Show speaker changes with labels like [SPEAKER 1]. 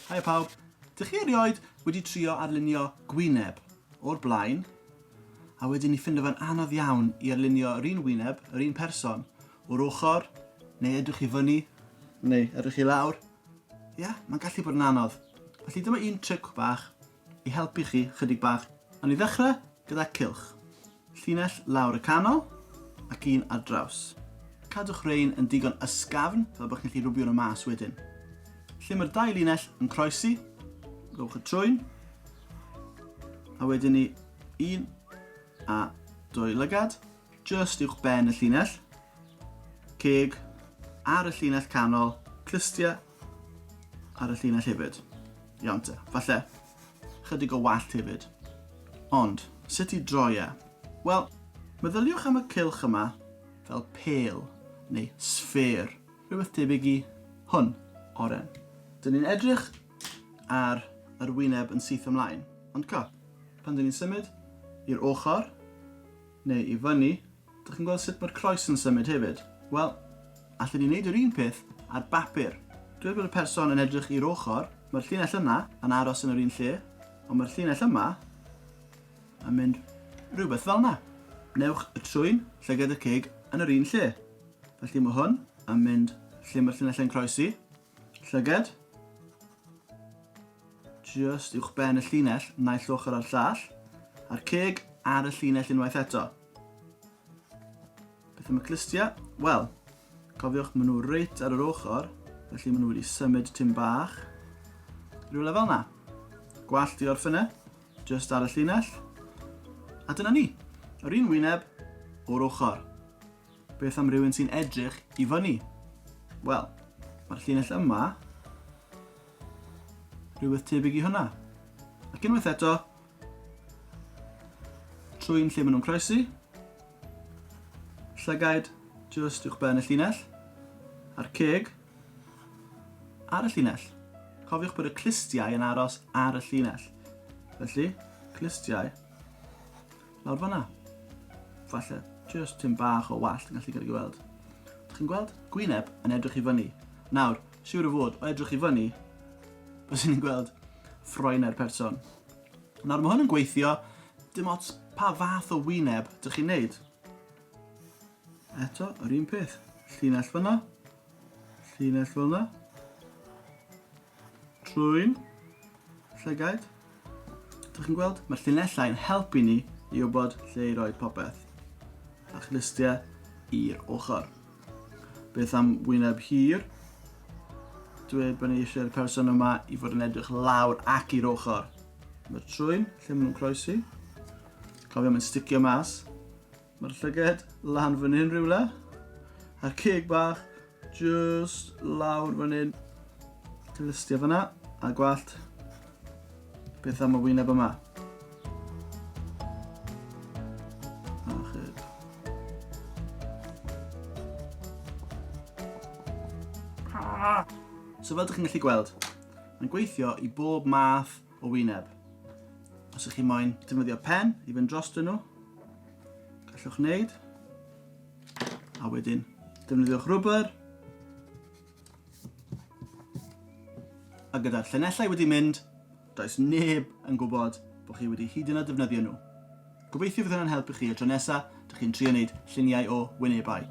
[SPEAKER 1] Haia pawb. Dych chi erioed wedi trio arlunio gwyneb o'r blaen a wedyn i ffindo fe'n anodd iawn i arlunio yr un wyneb, yr un person, o'r ochr, neu edrych i fyny, neu edrych i lawr? Ia, yeah, mae'n gallu bod yn anodd. Felly dyma un tric bach i helpu chi chydig bach. Awn ni ddechrau gyda cylch. Llinell lawr y canol ac un ar draws. Cadwch rein yn digon ysgafn fel bod chi'n gallu rwbio nhw mas wedyn. Lle mae'r dau linell yn croesi, rhowch y trwyn, a wedyn ni un a dwy lygad, just uwch ben y llinell, ceg ar y llinell canol, clustiau ar y llinell hefyd. Iawn te, falle chydig o wallt hefyd. Ond, sut i droi e? Wel, meddyliwch am y cylch yma fel pêl neu sffêr, rhywbeth tebyg i hwn, oren. Dyn ni'n edrych ar yr wyneb yn syth ymlaen, ond co, pan dyn ni'n symud i'r ochr neu i fyny, Dych chi'n gweld sut mae'r croes yn symud hefyd? Wel, allen ni wneud yr un peth ar bapur. Dweud bod y person yn edrych i'r ochr, mae'r llinell yna yn aros yn yr un lle, ond mae'r llinell yma yn mynd rhywbeth fel yna. Newch y trwyn, llygad y ceg yn yr un lle. Felly mae hwn yn mynd lle mae'r llinellau'n croesi, llygad, just uwch ben y llinell, naill ochr a'r llall, a'r ceg ar y llinell unwaith eto. Beth am y clustiau? Wel, cofiwch, maen nhw reit ar yr ochr, felly maen nhw wedi symud tim bach. Rhywle fel yna. Gwallt i orffen e, just ar y llinell. A dyna ni, yr un wyneb o'r ochr. Beth am rhywun sy'n edrych i fyny? Wel, mae'r llinell yma rhywbeth tebyg i hwnna. Ac unwaith eto, trwy'n lle maen nhw'n croesi, llygaid just uwch ben y llinell, a'r ceg ar y llinell. Cofiwch bod y clustiau yn aros ar y llinell. Felly, clustiau lawr fanna. Falle just tim bach o wallt yn gallu cael ei gweld. Dych chi'n gweld gwyneb yn edrych i fyny. Nawr, siwr o fod, o edrych i fyny, byswn ni'n gweld ffroenau'r person. Nawr, mae hwn yn gweithio, dim ots pa fath o wyneb dych chi'n neud. Eto, yr un peth. Llinell fyna, llinell fel yna, trwyn, llygaid. Dych chi'n gweld? Mae'r llinellau yn helpu ni i wybod lle i roi popeth. A chlustiau i'r ochr. Beth am wyneb hir? Dweud bod ni eisiau'r person yma i fod yn edrych lawr ac i'r ochr. Mae'r trwyn, lle maen nhw'n croesi. Cofio, mae'n sticio mas. Mae'r llyged lan fan hyn rhywle. A'r ceg bach just lawr fan hyn. Clustiau fyna a gwallt. Beth am y wyneb yma? So fel ydych chi'n gallu gweld, mae'n gweithio i bob math o wyneb. Os ydych chi moyn defnyddio pen i fynd dros nhw, gallwch wneud. A wedyn defnyddiwch rwbr. A gyda'r llinellau wedi mynd, does neb yn gwybod bod chi wedi hyd yn oed defnyddio nhw. Gobeithio fydd hwnna'n helpu chi y tro nesaf dych chi'n trio wneud lluniau o wynebau.